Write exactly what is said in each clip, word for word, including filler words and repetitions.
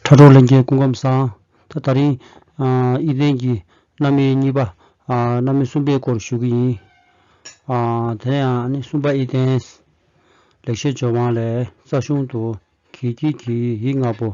ཕྲ་གྲོགས་ལྷན་རྒྱས་སྐུ་ཁམས་བཟང་། ད་དེ་རིང་ཨ་ཨི་ལྡན་གྱི་རྣམ་དབྱེ་གཉིས་པ། ཨ་རྣམ་དབྱེ་གསུམ་པའི་སྐོར་ཞུ་གི་ཡིན། ཨ་དེ་ཡང་ནི་གསུམ་པ་ཨི་ལྡན། ལེགས་བཤད་ལྗོན་དབང་ལས། རྩ་གཞུང་དུ་གི་གི་གི་ཡིག་ལྔ་པོ།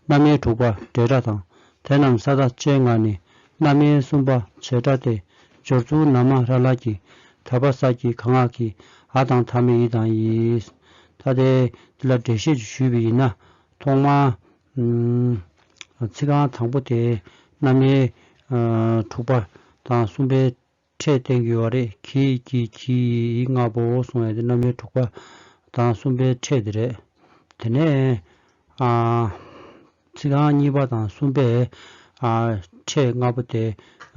རྣམ་དབྱེ་དྲུག་པ་འབྲེལ་སྒྲ་དང་། དེ་རྣམས་ས་མཐའ་ཅན་ལྔ་ནི། རྣམ་དབྱེ་གསུམ་པ་བྱེད་སྒྲ་སྟེ། སྦྱོར་ཚུལ་ན་མ་ར་ལ་གི། ད་བ་ས་གི་ག་ང་གི། འ་དང་མཐའ་མེད་ཡི་དང་ཡི། ད་དེ་འདི་ལ་འགྲེལ་བཤད་ཅིག་ཞུས་པ་ཡིན་ན། ཐོག་མར་ཚིག་རྐང་དང་པོ་དེ་རྣམ་དབྱེ་དྲུག་པ་དང་གསུམ་པའི་ཕྲད་བསྟན་གྱི་ཡོད་རེད། གི་གི་གི་ཡིག་ལྔ་པོ་གསུང་ཡ་དེ་རྣམ་དབྱེ་དྲུག་པ་དང་གསུམ་པའི་ཕྲད་དེ་རེད། དེ་ནས་ཨ་ཚིག་རྐང་གཉིས་པ་དང་གསུམ་པའི་ཨ་ཕྲད་ལྔ་པོ་དེ་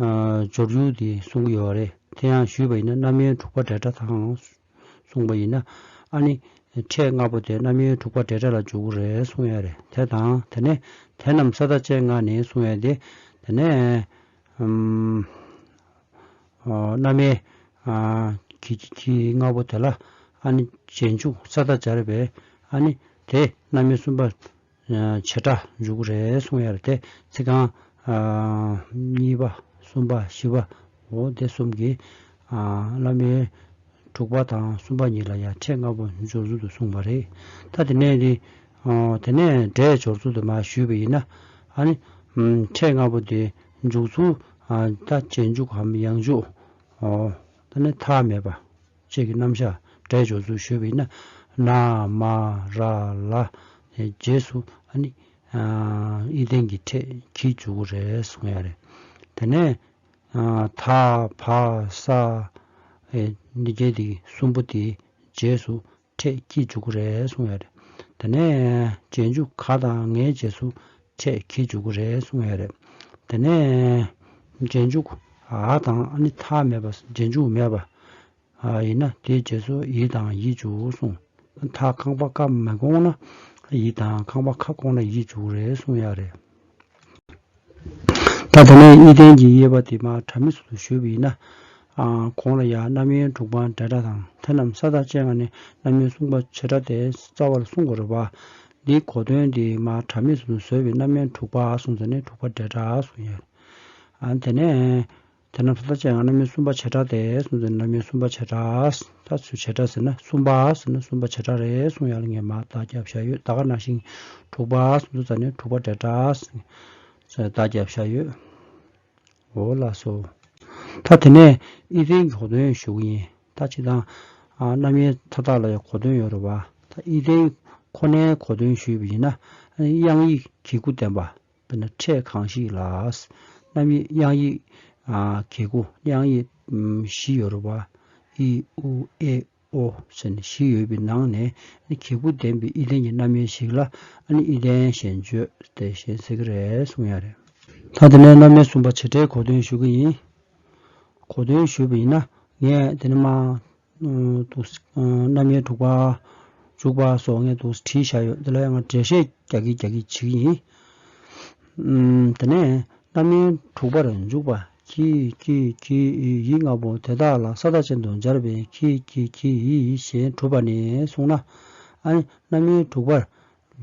ཨ་སྦྱོར་ཡུལ་དེ་གསུང་གི་ཡོད་རེད། དེ་ཡང་ཞུས་པ་ཡིན་ན་རྣམ་དབྱེ་དྲུག་པ་འབྲེལ་སྒྲ་དང་གསུངས་པ་ཡིན་ན། ཨ་ནི་ཕྲད་ལྔ་པོ་དེ་རྣམ་དབྱེ་དྲུག་པ་འབྲེལ་སྒྲ་ལ་འཇུག་གི་རེད་གསུང་ཡ་རེད། དེ་དང་དེ་ནས་དེ་རྣམས་ས་མཐའ་ཅན་ལྔ་ནི་གསུང་ཡ་དེ། དེ་ནས་ཨམ་ཨ་རྣམ་དབྱེ་ཨ་གི་གི་གི་ལྔ་པོ་དེ་ལ་ཨ་ནི་རྗེས་འཇུག་ས་མཐའ་སྦྱར་བས། ཨ་ནི་དེ་རྣམ་དབྱེ་གསུམ་པ་བྱེད་སྒྲ་འཇུག་གི་རེད་གསུང་ཡ་རེད། དེ་ཚིག་རྐང་ཨ་གཉིས་པ་གསུམ་པ་བཞི་པ་འོ་དེ་གསུམ་གྱི་ཨ་རྣམ་དབྱེ་དྲུག་པ་དང་གསུམ་པ་གཉིས་ལ་ཡང་ཕྲད་ལྔ་པོ་སྦྱོར་ཚུལ་དུ་གསུངས་པ་རེད། ད་དེ་ནས་དེ་ཨ་དེ་ནས་སྒྲའི་སྦྱོར་ཚུལ་དུ་མར་ཞུས་པ་ཡིན་ན། ཨ་ནི་ཨམ་ཕྲད་ལྔ་པོ་དེ་འཇུག་ཚུལ་ཨ་ད་རྗེས་འཇུག་གམ་ཡང་འཇུག་འོ་ད་ནི་མཐའ་མེད་པ་བཅས་ཀྱི་རྣམ་གཞག་སྒྲའི་སྦྱོར་ཚུལ་ཞུས་པ་ཡིན་ན། ན་མ་ར་ལ་རྗེས་སུ་ཨ་ནི་ཨ་ཨི་ལྡན་གྱི་ཕྲད་གིས་འཇུག་གི་རེད་གསུང་ཡ་རེད། དེ་ནས་ཨ་ད་བ་ས་ཨེ་འདི་གྱད་དེ་གསུམ་པོ་དེ་རྗེས་སུ་ཕྲད་ཀྱིས་འཇུག་གི་རེད་གསུང་ཡ་རེད། དེ་ནས་རྗེས་འཇུག་ག་དང་ངའི་རྗེས་སུ་ཕྲད་ཀྱིས་འཇུག་གི་རེད་གསུང་ཡ་རེད། དེ་ནས་རྗེས་འཇུག་འ་དང་ཨ་ནི་མཐའ་མེད་པ་རྗེས་འཇུག་མེད་པ་ཨ་ཡིན་ན་དེའི་རྗེས་སུ་ཡི་དང་ཡི་འཇུག་གསུངས། མཐའ་ཁང་པ་ཀ་མི་དགོངས་ན་ཡི་དང་ཁང་པ་ཁ་དགོངས་ན་ཡི་འཇུག་རེད་གསུང་ཡ་རེད། ད་དེ་ནས་ཨི་ལྡན་གྱི་དབྱེ་བ་དེ་མར་དྲ་མིག་སུ་ཞུས་པ་ཡིན་ན། ཨ་གོང་ལ་ཡང་རྣམ་དབྱེ་དྲུག་པ་འབྲེལ་སྒྲ་དང་དེ་རྣམས་ས་མཐའ་ཅན་ལྔ་ནི་རྣམ་དབྱེ་གསུམ་པ་བྱེད་སྒྲ་སྟེ་རྩ་བ་ལ་གསུང་དགོས་རེད་པ། འདིའི་གོ་དོན་དེ་མར་དྲ་མིག་སུ་བཟོས་པའི་རྣམ་དབྱེ་དྲུག་པ་གསུངས་ཚེ་ནི་དྲུག་པ་འབྲེལ་སྒྲ་གསུང་ཡ། ཨ་དེ་ནས་དེ་རྣམས་ས་མཐའ་ཅན་ལྔ་རྣམ་དབྱེ་གསུམ་པ་བྱེད་སྒྲ་སྟེ་གསུངས་ཚེ་རྣམ་དབྱེ་གསུམ་པ་བྱེད་སྒྲ། ད་ཚུར་བྱེད་སྒྲ་ཟེར་ན་གསུམ་པ་ཟེར་ན་གསུམ་པ་བྱེད་སྒྲ་རེད་གསུང་ཡ་ལ་ངས་མར་རྟགས་བརྒྱབ་བཞག་ཡོད། ད་ག་ནང་བཞིན་དྲུག་པ་གསུངས་ཚེ་ནི་དྲུག་པ་འབྲེལ་སྒྲ་ཟེར་རྟགས་བརྒྱབ་བཞག་ཡོད། འོ་ལགས་སོ། ད་དེ་ནས་ཨི་ལྡན་གྱི་གོ་དོན་ཞུ་གི་ཡིན། ད་སྤྱིར་བཏང་ཨ་རྣམ་དབྱེ་མཐའ་དག་ལ་ཡང་གོ་དོན་ཡོད་རེད་བ། ད་ཨི་ལྡན་ཁོ་ནའི་གོ་དོན་ཞུས་པ་ཡིན་ན། དབྱངས་ཡིག་གི་གུ་ལྡན་པ། དཔེར་ན་ཕྲད་གང་ཞིག་ལ། རྣམ་དབྱེ་དབྱངས་ཡིག་ཨ་གི་གུ་དབྱངས་ཡིག་ཨམ་བཞི་ཡོད་རེད་བ། ཨི་ཨུ་ཨེ་ཨོ་ཟེར་ནས་བཞི་ཡོད་པའི་ནང་ནས་གི་གུ་ལྡན་པའི་ཨི་ལྡན་གྱི་རྣམ་དབྱེ་ཞིག་ལ་ཨ་ནི་ཨི་ལྡན་ཞེས་བརྗོད་དེ་ཞེས་ཟེར་གྱི་རེད་གསུང་ཡ་རེད། ད་དེ་ནས་རྣམ་དབྱེ་གསུམ་པ་བྱེད་སྒྲའི་གོ་དོན་ཞུ་གི་ཡིན། གོ་དོན་ཞུས་པ་ཡིན་ན་ངས་དེ་ནས་མར་ཨ་འདུག་ཨ་རྣམ་དབྱེ་དྲུག་པ་འཇུག་པ་སོགས་ངས་འདུག་བྲིས་བཞག་ཡོད། དེ་ལ་ཡང་ང་འགྲེལ་བཤད་རྒྱག་གི་རྒྱག་གི་བྱེད་ཀྱི་ཡིན། ཨམ་དེ་ནས་རྣམ་དབྱེ་དྲུག་པར་འཇུག་པ་གི་གི་གི་ཡི་ལྔ་པོ་དེ་དག་ལ་ས་མཐའ་ཅན་དུ་སྦྱར་བའི་གི་གི་གི་ཡི་ཞེས་གྲུབ་པ་ནས་གསུངས་ན། ཨ་ནི་རྣམ་དབྱེ་དྲུག་པར་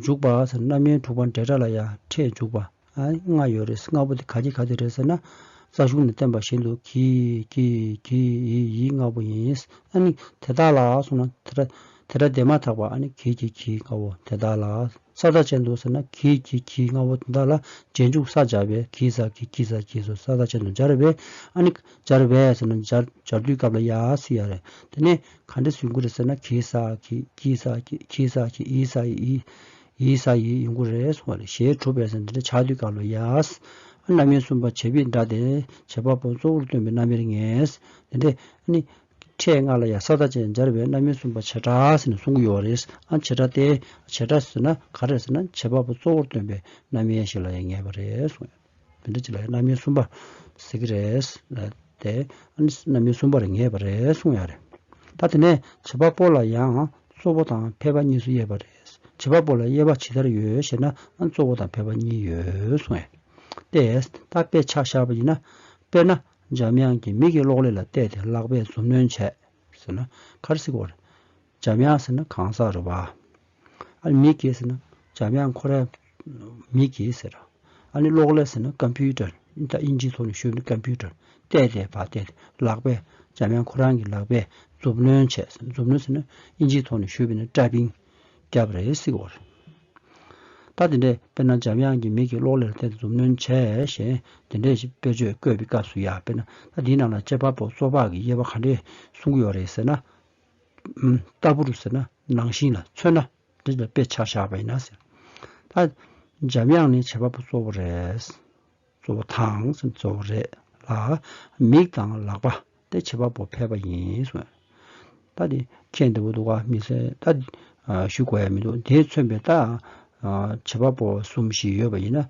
འཇུག་པ་ཟེར་རྣམ་དབྱེ་དྲུག་པ་འབྲེལ་སྒྲ་ལ་ཡང་ཕྲད་འཇུག་པ། ཨ་ལྔ་ཡོད་རེད། ལྔ་པོ་དེ་ག་གི་ག་དེ་རེད་ཟེར་ན། རྩ་གཞུང་ནས་བསྟན་པ་བཞིན་དུ་གི་གི་གི་ཡི་ཡི་ལྔ་པོ་ཡིན། ཨ་ནི་དེ་དག་ལ་གསུངས་ན་དེ་སྒྲ་དེ་སྒྲ་དེ་མ་ཐག་པ་ཨ་ནི་གི་གི་གི་ལྔ་པོ་དེ་དག་ལ། ས་མཐའ་ཅན་དུ་ཟེར་ན་གི་གི་གི་ལྔ་པོ་དེ་དག་ལ་རྗེས་འཇུག་ས་སྦྱར་བས་གི་ས་གི་གི་ས་གི་སོ་ས་མཐའ་ཅན་དུ་སྦྱར་བས། ཨ་ནི་སྦྱར་བས་ཟེར་ན་སྦྱར་སྦྱར་དུས་སྐབས་ལ་ཡ་ཟེར་ཡ་རེད། དེ་ནས་ག་འདྲ་ཟེར་དགོས་རེད་ཟེར་ན་གི་ས་གི་གི་ས་གི་གི་ས་གི་ཡི་ས་ཡི་ཡི་ས་ཡི་ཡོང་གི་རེད་གསུངས་པ་རེད། ཞེས་གྲུབ་པས་ཟེར་འདི་འདྲ་ཆགས་དུས་སྐབས་ལ་ཡ། རྣམ་དབྱེ་གསུམ་པ་བྱེད་པའི་སྒྲ་སྟེ་བྱེད་པ་པོ་གཙོ་བོར་སྟོན་པའི་རྣམ་དབྱེར་ངེས། དེ་འདྲས་ཨ་ནི་ཕྲད་ལྔ་ལ་ཡང་ས་མཐའ་ཅན་སྦྱར་བའི་རྣམ་དབྱེ་གསུམ་པ་བྱེད་སྒྲ་ཟེར་ནས་གསུང་གི་ཡོད་རེད། ཨ་བྱེད་སྒྲ་སྟེ་བྱེད་སྒྲ་ཟེར་ན་ག་རེ་ཟེར་ན་བྱེད་པ་པོ་གཙོ་བོར་སྟོན་པའི་རྣམ་དབྱེ་ཞིག་ལ་ཡང་ངེས་པ་རེད་གསུངས་ཡོད། དེ་འདྲ་ཅིག་ལ་ཡང་རྣམ་དབྱེ་གསུམ་པ་ཟེར་གྱི་རེད། དེ་ཨ་ནི་རྣམ་དབྱེ་གསུམ་པར་ངེས་པ་རེད་གསུངས་ཡ་རེད། ད་དེ་ནས་བྱེད་པ་པོ་ལ་ཡང་གཙོ་བོ་དང་ཕལ་པ་གཉིས་སུ་དབྱེ་བ་རེད། བྱེད་པ་པོ་ལ་དབྱེ་བ་ཇི་ལྟར་ཡོད་ཞེ་ན། ཨ་གཙོ་བོ་དང་ཕལ་པ་གཉིས་ཡོད་གསུངས་ཡ། ཏེ། ད་དཔེ་ཆ་བཞག་པ་ཡིན་ན། དཔེར་ན་འཇམ་དབྱངས་ཀྱིས་མིག་གི་གློག་ཀླད་ལ་བལྟས་ཏེ་ལག་པས་མཛུབ་གནོན་བྱས། ཟེར་ན་ག་རེ་ཟེར་དགོས་རེད། འཇམ་དབྱངས་ཟེར་ན་གང་ཟག་རེད་བ། ཨ་མིག་གིས་ཟེར་ན་འཇམ་དབྱངས་ཁོ་རའི་ མིག་གིས་ཟེར། ཨ་ནི་གློག་ཀླད་ཟེར་ན་ཀམ་པུ་ཊར། ད་དབྱིན་ཇིའི་ཐོག་ནས་ཞུས་ན་ཀམ་པུ་ཊར། བལྟས་བལྟས་པ་བལྟས་ལག་པས། འཇམ་དབྱངས་ཁོ་རང་གི་ལག་པས་མཛུབ་གནོན་བྱས། མཛུབ་གནོན་ཟེར་ན་དབྱིན་ཇིའི་ཐོག་ནས་ཞུས་པ་ཡིན་ན་ཊའི་པིང་རྒྱབ་རེད་ཟེར་གྱི་ཡོད་རེད། ད་དེ་འདྲས་དཔེར་ན་འཇམ་དབྱངས་ཀྱི་མིག་གིས་གློག་ཀླད་ལ་བལྟས་ཏེ་མཛུབ་གནོན་བྱས་ཞེས་དེ་འདྲས་ཞིག་དཔེར་བརྗོད་བཀོད་པའི་སྐབས་སུ་ཡ། དཔེར་ན་ད་འདིའི་ནང་ལ་དཔྱད་པ་པོ་གཙོ་འཕགས་ཀྱི་དབྱེ་བ་ག་འདྲས་གསུང་གི་ཡོད་རེད་ཟེར་ན། ཨམ། ལྟ་བུར་ཟེར་ན་ནང་བཞིན་ལ། མཚོན་ན་འདི་ལ་དཔེ་ཆ་བཞག་པ་ཡིན་ན་ཟེར། ད་འཇམ་དབྱངས་ནི་བྱེད་པ་པོ་གཙོ་བོ་རེད། གཙོ་བོ་དང་ཟེར་གཙོ་བོ་རེད་ལ། མིག་དང་ལག་པ་དེ་བྱེད་པ་པོ་ཕལ་པ་ཡིན་གསུངས། ད་དེ་ཁྱད་འདི་བོ་འདུག་ག་མི་ཟེར། ད་ཨ་ཞུ་དགོས་ཡ་མི་འདུག་དེས་མཚོན་པའི་ད་ཨ་བྱེད་པ་པོ་གསུམ་བཞི་ཡོད་པ་ཡིན་ན།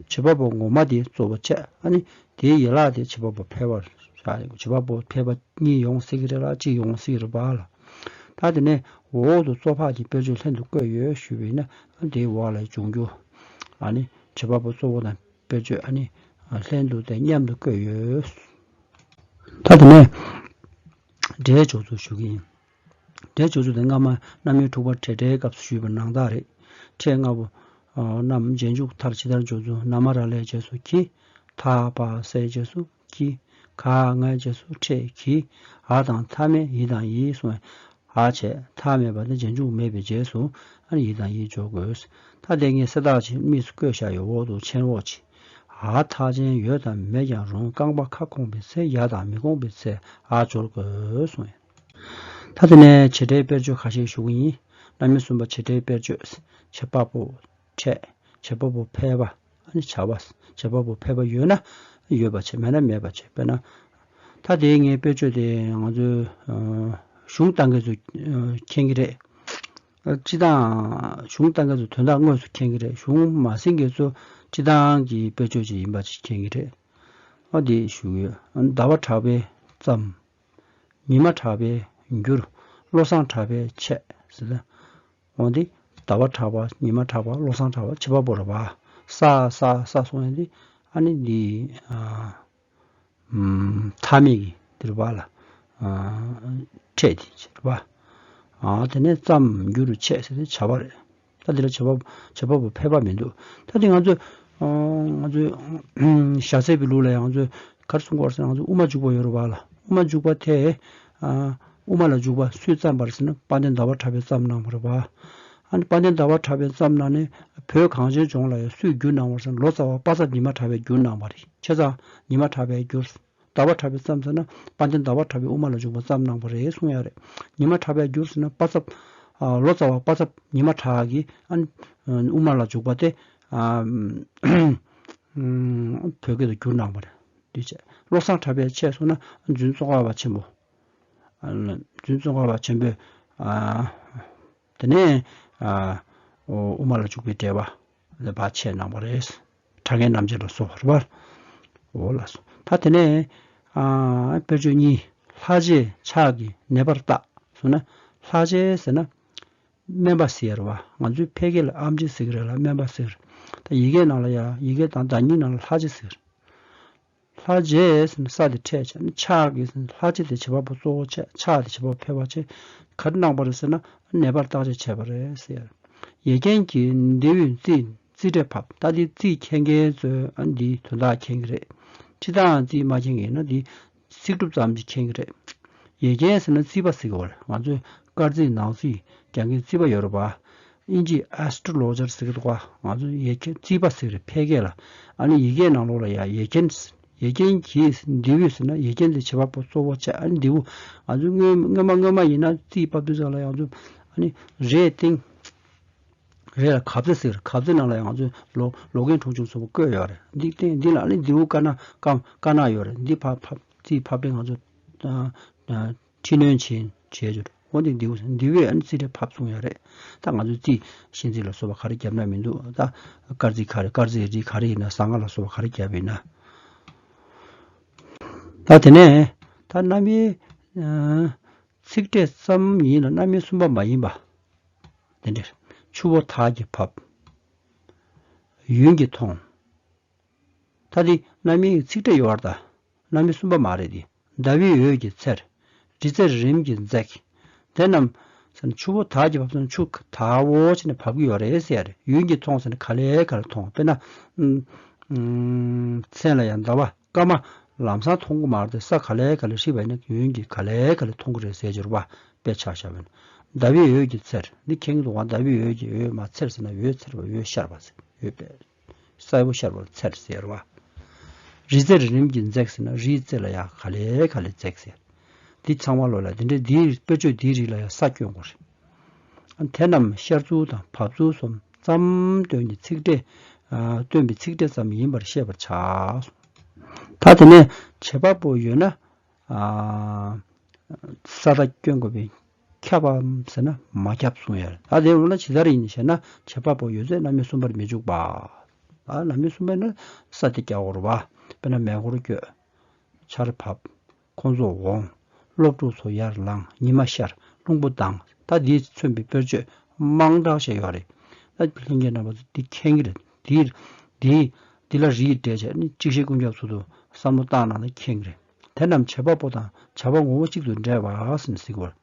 བྱེད་པ་པོ་ངོ་མ་དེ་གཙོ་བོ་བྱས། ཨ་ནི་དེའི་ཡན་ལག་དེ་བྱེད་པ་པོ་ཕལ་པར་བཞག་བྱེད་པ་པོ་ཕལ་པ་གཉིས་ཡོང་སྲིད་ཀྱི་རེད་ལ་གཅིག་ཡོང་སྲིད་ཀྱི་རེད་པ་ལ། ད་དེ་ནས་འོག་ཏུ་གཙོ་འཕགས་ཀྱི་དཔེར་བརྗོད་ལྷན་དུ་བཀོད་ཡོད་ཞུས་པ་ཡིན་ན། ཨ་དེའི་འོག་ལ་འབྱུང་རྒྱུ། ཨ་ནི་བྱེད་པ་པོ་གཙོ་བོ་དང་དཔེར་བརྗོད་ཨ་ནི་ལྷན་དུ་དེ་མཉམ་དུ་བཀོད་ཡོད། ད་དེ་ནས་སྒྲའི་འཇོག་ཚུལ་ཞུ་གི་ཡིན། སྒྲའི་འཇོག་ཚུལ་དེ་སྔ་མ་རྣམ་དབྱེ་དྲུག་པ་འབྲེལ་སྒྲའི་སྐབས་སུ་ཞུས་པ་ནང་ལྟར་རེད། ཕྲད་ལྔ་པོ་ཨ་རྣམས་རྗེས་འཇུག་མཐར་ཇི་ལྟར་འཇོག་ཚུལ། ན་མ་ར་ལའི་རྗེས་སུ་གྱི། ཐ་བ་སའི་རྗེས་སུ་ཀྱི། ག་ང་རྗེས་སུ་ཕྲད་ཀྱི། འ་དང་མཐའ་མེད་ཡི་དང་ཡི་གསུངས། འ་བྱས་མཐའ་མེད་པ་དེ་རྗེས་འཇུག་མེད་པའི་རྗེས་སུ་ཨ་ནི་ཡི་དང་ཡི་འཇོག་དགོས། ད་དེ་ངས་གསལ་དག་ཅིག་དམིགས་སུ་བཀོད་བཞག་ཡོད། འོག་ཏུ་མཆན་འོག་ཅིག་འ་མཐའ་ཅན་ཡོད་དམ་མེད་ཀྱང་རུང་། རྐང་པ་ཁ་སྐོང་བའི་ཚེ་ཡ་དང་མི་སྐོང་བའི་ཚེ་འ་སྦྱོར་དགོས་གསུངས། ད་དེ་ནས་བྱེད་སྒྲའི་དཔེར་བརྗོད་ཁ་ཤས་ཞུ་གི་ཡིན། རྣམ་དབྱེ་གསུམ་པ་བྱེད་སྒྲའི་དཔེར་བརྗོད། བྱེད་པ་པོ་ཕྲད། བྱེད་པ་པོ་ཕལ་པ། ཨ་ནི་བྱ་བ། བྱེད་པ་པོ་ཕལ་པ་ཡོད་ན་ཡོད་པ་བྱས། མེད་ན་མེད་པ་བྱས། དཔེར་ན། ད་དེའི་ངའི་དཔེར་བརྗོད་དེ་ང་ཚོའི་ཨ་གཞུང་བཏང་མཁན་ཚོས་ཨ་མཁྱེན་གྱི་རེད། ཨ་སྤྱི་བཏང་གཞུང་བཏང་མཁན་ཚོས་དོན་དག་དངོས་སུ་མཁྱེན་གྱི་རེད། གཞུང་མ་ཟིན་མཁན་ཚོ་སྤྱི་བཏང་གི་དཔེར་བརྗོད་ཅིག་ཡིན་པ་ཅིག་མཁྱེན་གྱི་རེད། ཨ་དེ་ཞུ་གི་ཡོད། ཟླ་བ་གྲགས་པས་བརྩམས། ཉི་མ་གྲགས་པས་བསྒྱུར། བློ་བཟང་གྲགས་པས་ཆད་ཟེར་ན། འོ་འདི་ཟླ་བ་གྲགས་པ། ཉི་མ་གྲགས་པ། བློ་བཟང་གྲགས་པ། བྱེད་པ་པོ་རེད་པ། ས་ས་ས་གསུངས་ཡ་འདི་ཨ་ནི་འདི་ཨ་ཨམ་མཐའ་མེད་ཀྱི་འདི་རེད་པ་ལ། ཨ་ཕྲད་དེ་རེད་པ། ཨ་དེ་ནས་བརྩམས། བསྒྱུར། ཆད་ཟེར་དེ་བྱ་བ་རེད། ད་འདི་ལ་བྱེད་པ་བྱེད་པ་པོ་ཕལ་པ་མི་འདུག་ད་འདི་ང་ཚོས་ཨ་ང་ཚོས་ཨ་ཞྭ་སེར་པའི་ལུགས་ལ་ཡང་ང་ཚོས་ག་རེ་གསུང་གི་ཡོད་རེད་ཟེར་ན། ང་ཚོས་དབུ་མ་འཇུག་པ་ཡོད་རེད་པ་ལ། དབུ་མ་འཇུག་པ་དེ་ཨ་དབུ་མ་ལ་འཇུག་པ་སུས་བརྩམས་པ་རེད་ཟེར་ན། དཔལ་ལྡན་ཟླ་བ་གྲགས་པས་བརྩམས་གནང་བ་རེད་པ། ཨ་ནི་དཔལ་ལྡན་ཟླ་བ་གྲགས་པས་བརྩམས་གནང་ནས་བོད་གངས་ཅན་ལྗོངས་ལ་ཡང་སུས་བསྒྱུར་གནང་བ་རེད་ཟེར་ན། ལོ་ཙཱ་བ་པ་ཚབ་ཉི་མ་གྲགས་པས་བསྒྱུར་གནང་བ་རེད། ཆེ་ཚང་ཉི་མ་གྲགས་པས་བསྒྱུར། ཟླ་བ་གྲགས་པས་བརྩམས་ཟེར་ན། དཔལ་ལྡན་ཟླ་བ་གྲགས་པས་དབུ་མ་ལ་འཇུག་པ་བརྩམས་གནང་བ་རེད་གསུང་ཡ་རེད། ཉི་མ་གྲགས་པས་བསྒྱུར་ཟེར་ན། པ་ཚབ་ཨ་ལོ་ཙཱ་བ་པ་ཚབ་ཉི་མ་གྲགས་ཀྱིས་ཨ་ནི་དབུ་མ་ལ་འཇུག་པ་དེ་ཨ་བོད་སྐད་དུ་བསྒྱུར་གནང་བ་རེད། འདི་བྱས། བློ་བཟང་གྲགས་པས་ཆད་གསུངས་ན། རྫུན་ཙོང་ཁ་པ་ཆེན་པོ། ཨ་རྫུན་ཙོང་ཁ་པ་ཆེན་པོས་ཨ་དེ་ནས་ཨ་དབུ་མ་ལ་འཇུག་པའི་འགྲེལ་པ་ལ་ཕར་ཆད་གནང་བ་རེད། དྲང་ངེས་རྣམ་འབྱེད་ལ་སོགས་པ་རེད་པ། འོ་ལགས་སོ། ད་དེ་ནས་ཨ་དཔེར་བརྗོད་གཉིས། ལྷ་རྗེས་ཕྱག་གིས་ནད་པར་བརྟག་གསུངས་ན། ལྷ་རྗེས་ཟེར་ན་སྨན་པ་ཟེར་ཡ་རེད་པ། ང་ཚོའི་ཕལ་སྐད་ལ་ཨེམ་ཆི་ཟེར་གྱི་རེད་ལ། སྨན་པ་ཟེར། ད་ཡི་གེ་ནང་ལ་ཡ། ཡི་གེ་དང་བརྡ་རྙིང་ནང་ལ་ལྷ་རྗེས་ཟེར། ལྷ་རྗེས་ཟེར་ན་ས་དེ་ཕྲད་བྱས་ནས། ཕྱག་གིས་ཟེར་ན་ལྷ་རྗེ་དེ་བྱེད་པ་པོ་གཙོ་བོ་བྱས། ཕྱག་དེ་བྱེད་པ་པོ་ཕལ་པ་བྱས། ག་རེ་གནང་བ་རེད་ཟེར་ན། ནད་པར་བརྟག་དཔྱད་བྱས་པ་རེད་ཟེར། ཡ་གྱལ་གྱིས་མདེའུས་རྩིས་རྩིས་འབྲས་ཕབ། ད་འདི་རྩིས་མཁྱེན་མཁན་ཚོས་ཨ་འདིའི་དོན་དག་མཁྱེན་གྱི་རེད། སྤྱིར་བཏང་རྩིས་མ་མཁྱེན་མཁན་ཡིན་ན་འདི་ཚིག་གྲུབ་ཙམ་ཅིག་མཁྱེན་གྱི་རེད། ཡ་གྱལ་ཟེར་ན་རྩིས་པ་ཟེར་གྱི་ཡོད་རེད། ང་ཚོས་སྐར་རྩིས་ནག་རྩིས་རྒྱག་མཁན་རྩིས་པ་ཡོད་རེད་པ། དབྱིན་ཇིའི་ཨེ་སི་ཊོ་ལོ་ཇར་ཟེར་གྱི་འདུག་པ། ང་ཚོས་ཡ་གྱལ་རྩིས་པ་ཟེར་གྱི་རེད་ཕལ་སྐད་ལ། ཨ་ནི་ཡ་གྱལ་ནང་ལོགས་ལ་ཡ་ཡ་གྱལ། ཡ་གྱལ་གྱིས་མདེའུས་ཟེར་ན། ཡ་གྱལ་དེ་བྱེད་པ་པོ་གཙོ་བོ་བྱས། ཨ་ནི་མདེའུ། ང་ཚོས་སྔོན་སྔོན་མ་སྔོན་མ་ཡིན་ན་རྩིས་ཕབ་དུས་ཙམ་ལ་ང་ཚོས་ཨ་ནི་རས་སྟེང་། རས་ལ་གབ་རྩེ་ཟེར། གབ་རྩེ་ནང་ལ་ཡང་ང་ཚོས་ལོ་ལོ་རྒན་གྲོང་ཆུང་ཚོ་བཀོད་ཡོད་རེད། འདི་སྟེང་འདི་ལ་ཨ་ནི་མདེའུ་དཀར་ནག་དཀར་དཀར་ནག་ཡོད་རེད། འདི་ཕབ་ཕབ་རྩིས་ཕབ་སྟེ་ང་ཚོས་ཨ་ཨ་འཕྲི་སྣོན་བྱེད་བྱེད་རྒྱུ་རེད། འོ་འདི་མདེའུ་ཟེར། མདེའུས་ཨ་ནི་རྩིས་འབྲས་ཕབ་གསུང་ཡ་རེད། ད་ང་ཚོས་རྩིས་ཤེས་རྩིས་ལ་སོགས་པ་ག་རེ་བརྒྱབ་ན་མི་འདུག་ད་སྐར་རྩིས་ག་རེ། སྐར་རྩིས་རིགས་ག་རེ་ཡིན་ན། ཟ་ང་ལ་སོགས་པ་ག་རེ་བརྒྱབ་ཡིན་ན། ད་དེ་ནས་ད་རྣམ་དབྱེ་ཨ་ཚིག་ཕྲད་ཙམ་ཡིན་ལ་རྣམ་དབྱེ་གསུམ་པ་མ་ཡིན་པ། དེ་འདྲ། ཆུ་བོ་དག་གིས་ཕབ། ཡུན་གྱིས་མཐོང་། ད་འདི་རྣམ་དབྱེའི་ཚིག་ཕྲད་ཡོད་རེད་ད། རྣམ་དབྱེ་གསུམ་པ་མ་རེད་དེ། ཟླ་བའི་འོད་ཀྱིས་འཚེར། དྲི་ཟའི་རིམ་གྱིས་འཛེགས། དེ་རྣམས་ ཟེར་ན་ཆུ་བོ་དག་གིས་བབས་ཟེར་ན་ཆུ་དག་འོ་བྱས་ནས་བབས་ཀྱི་ཡོད་རེད་ཟེར་ཡ་རེད། ཡུན་གྱིས་མཐོང་ཟེར་ན་ག་ལེ་ག་ལེ་མཐོང་། དཔེར་ན། ཨུམ། ཨུམ། མཚན་ལ་ཡང་ཟླ་བ་སྐར་མ་ལམ་སང་མཐོང་གི་མ་རེད་དེ། ས་ག་ལེ་ག་ལེ་ཧྲིལ་བ་ཡིན་ན་ཡུན་གྱིས་ག་ལེ་ག་ལེ་མཐོང་གི་རེད་ཟེར་གྱི་རེད་བ། དཔེ་ཆ་བཞག་པ་ཡིན་ན། ཟླ་བའི་འོད་ཀྱིས་འཚེར། འདི་མཁྱེན་གྱི་འདུག་ག་ཟླ་བའི་འོད་ཀྱིས། འོད་མ་འཚེར་ཟེར་ན་འོད་འཚེར་བ། འོད་ཤར་བ་ཟེར། འོད་དཔེ། གསལ་པོ་ཤར་བ་ལ་འཚེར་ཟེར་བ། རི་རྩེ་རི་རིམ་གྱིས་འཛེགས་ཟེར་ན་རིའི་རྩེ་ལ་ཡང་ག་ལེ་ག་ལེ་འཛེགས་ཟེར། འདི་ཚང་མ་ལོ་ལ་འདི་འདྲའི་འདིའི་དཔེར་བརྗོད་འདིའི་རིགས་ལ་ཡང་ས་སྐྱོན་དགོས་རེད། དེ་རྣམས་ཤར་ཚུལ་དང་བབས་ཚུལ་སོགས་ཙམ་སྟོན་གྱི་ཚིག་ཕྲད། ཨ། སྟོན་པའི་ཚིག་ཕྲད་ཙམ་ཡིན་པར་ཤེས་པར་བྱ། ད་དེ་ནས་བྱེད་པ་པོ་ཡོད་ན། ཨ། ས་མཐའ་སྐྱོན་དགོས་པས་ཁྱབ་བམ་ཟེར་ན་མ་ཁྱབ་གསུང་ཡ་རེད། ད་དེ་འོ་ན་ཇི་ལྟར་ཡིན་ཞེ་ན། བྱེད་པ་པོ་ཡོད་ཚད་རྣམ་དབྱེ་གསུམ་པར་མི་འཇུག་པ། ཨ། རྣམ་དབྱེ་གསུམ་པ་ནི་ས་དེ་རྒྱག་དགོས་རེད་བ། དཔེར་ན་མེ་འཁོར་སྐྱོད། ཆར་བབས། ཁོང་ཚོ་འོང་། སློབ་ཕྲུག་ཚོ་ཡར་ལངས། ཉི་མ་ཤར། རླུང་བུ་ལྡང་། ད་འདིས་མཚོན་པའི་དཔེར་བརྗོད་མང་དག་ཅིག་ཡོད་རེད། ད་ལྷན་རྒྱས་རྣམ་པ་ཚོ་འདི་མཁྱེན་གྱི་རེད། འདི་འདི་འདི་ལ་རིགས་འགྲེ་བྱས་ནས་གཅིག་ཤེས་ཀུན་ཁྱབ་ཚོ་དུ་བསམ་བློ་བཏང་གནང་ན་མཁྱེན་གྱི་རེད། དེ་རྣམས་བྱེད་པ་པོ་དང་བྱ་བ་ངོ་བོ་གཅིག་ཏུ་འདྲེས་པ་ཟེར་ནས་ཟེར་གྱི་ཡོད་རེད།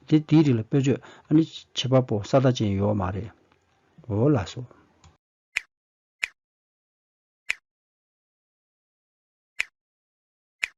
དེ་འདིའི་རིགས་ལ་དཔེར་བརྗོད་ཨ་ནི་བྱེད་པ་པོ་ས་མཐའ་ཅན་ཡོད་མ་རེད། འོ་ལགས་སོ།